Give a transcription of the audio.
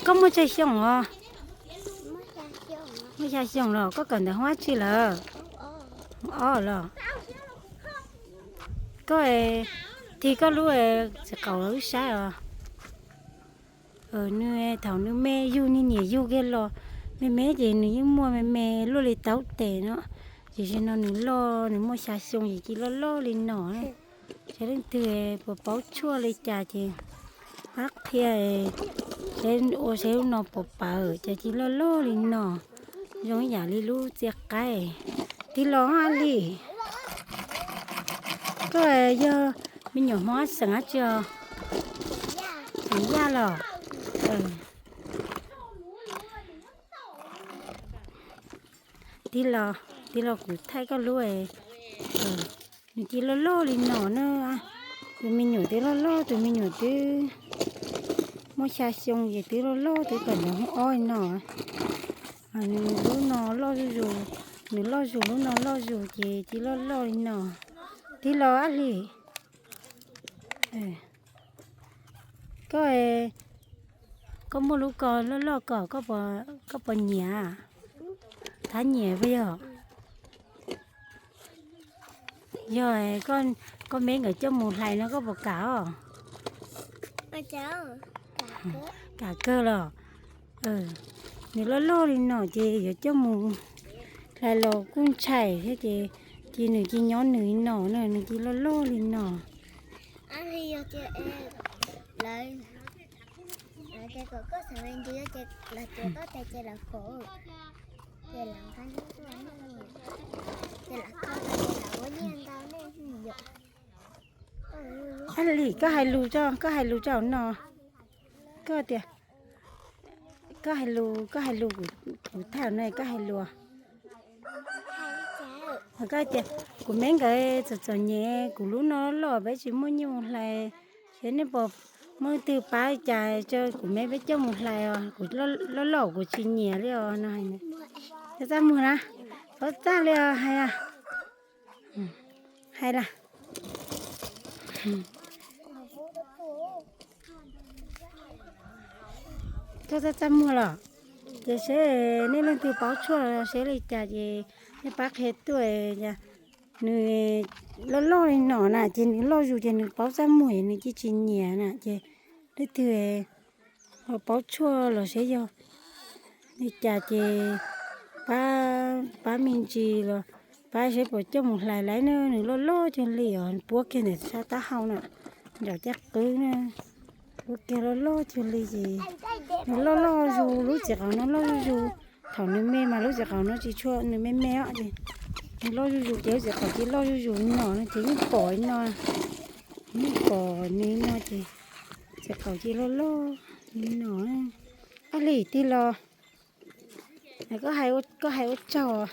Koj muaj tsawg xyoo os? Muaj xya xyoo los? Koj kawm ntawv hoob dab tsi lawm? Hoob ob los? Koj tig koj lub txiv qaub los wb saib os. Nws thaum nws me yug niag niam yug kiag los, me me ces nws yeej muaj me me luaj li tau tes no. Tiam sis no nws loj, nws muaj xya xyoo ces cia loj loj li no. Seb leej twg puas paub tshuaj li cas ces pab qhia, seb ua seb lub no puas pawv ces cia loj loj li no. Zoo ib yam li lub txiaj qaib. Tij laug Ab Lis, koj yog me nyuam Hmoob xeem dab tsi os? Xeem Yaj los? Tij laug, tij laug kuv thaij koj lub, nws cia loj loj li no na. Tus me nyuam twb loj loj, tus me nyuam twb muaj xya xyoo ces twb loj loj, twb kawm ntawv hoob ob li no. Nws lub no loj zuj zus, nws loj zus, lub no loj zus ces cia loj loj li no. Tij laug Ab Lis, koj, koj muaj lub ko loj loj ko, koj puas nyiam? Thab nyiam puas yog? Yog koj me nkawd coj mus hlais no koj puas kam os? Kam kawg los? Nws loj loj li no ces yuav coj mus hlais los kuj ntshai thiab ces, ces nws cia nyob nws li no na, nws cia loj loj li no. Ab Lis, koj hais lus, koj hais lus rau no. Koj tias, koj hais lus, koj hais lus, kuv tham no koj hais lus. Koj tias kuv me nkawd txom txom nyem, kuv lub no loj, peb tsis muaj nyiaj mus hlais, seb nej puas muaj leej twg pab li cas, kuv me peb coj mus hlais os, kuv loj loj kuv tsis nyiam li os no. Txaj txaj muag na, txhob txaj li os, hais, hais las. Koj txaj txaj muag los? Ces seb nej leej twg paub tshuaj seb li cas ces nej pab qhia tuaj. Nws loj loj li no na ces nws loj zus ces nws paub txaj muag nws cia tsis nyiam na ces leej twg paub tshuaj los seb yog li cas ces pab, pab me ntsis los pab seb puas coj mus hlais lawm na. Nws loj loj cuag li os, puab kiag ntawm sab taub hau na, nraum caj qwb na, puab kiag loj loj cuag li ces nws loj loj zus, lub txiv qaub no loj zuj zus. Thaum nws me mas lub txiv qaub no tsis tshua, nws me me os ces nws loj zuj zus ces lub txiv qaub cia loj zuj zus no no ces yeej pom li no, yeej pom nws no ces txiv qaub cia loj loj li no. Ab Lis, tij laug, koj hais ua tsaug.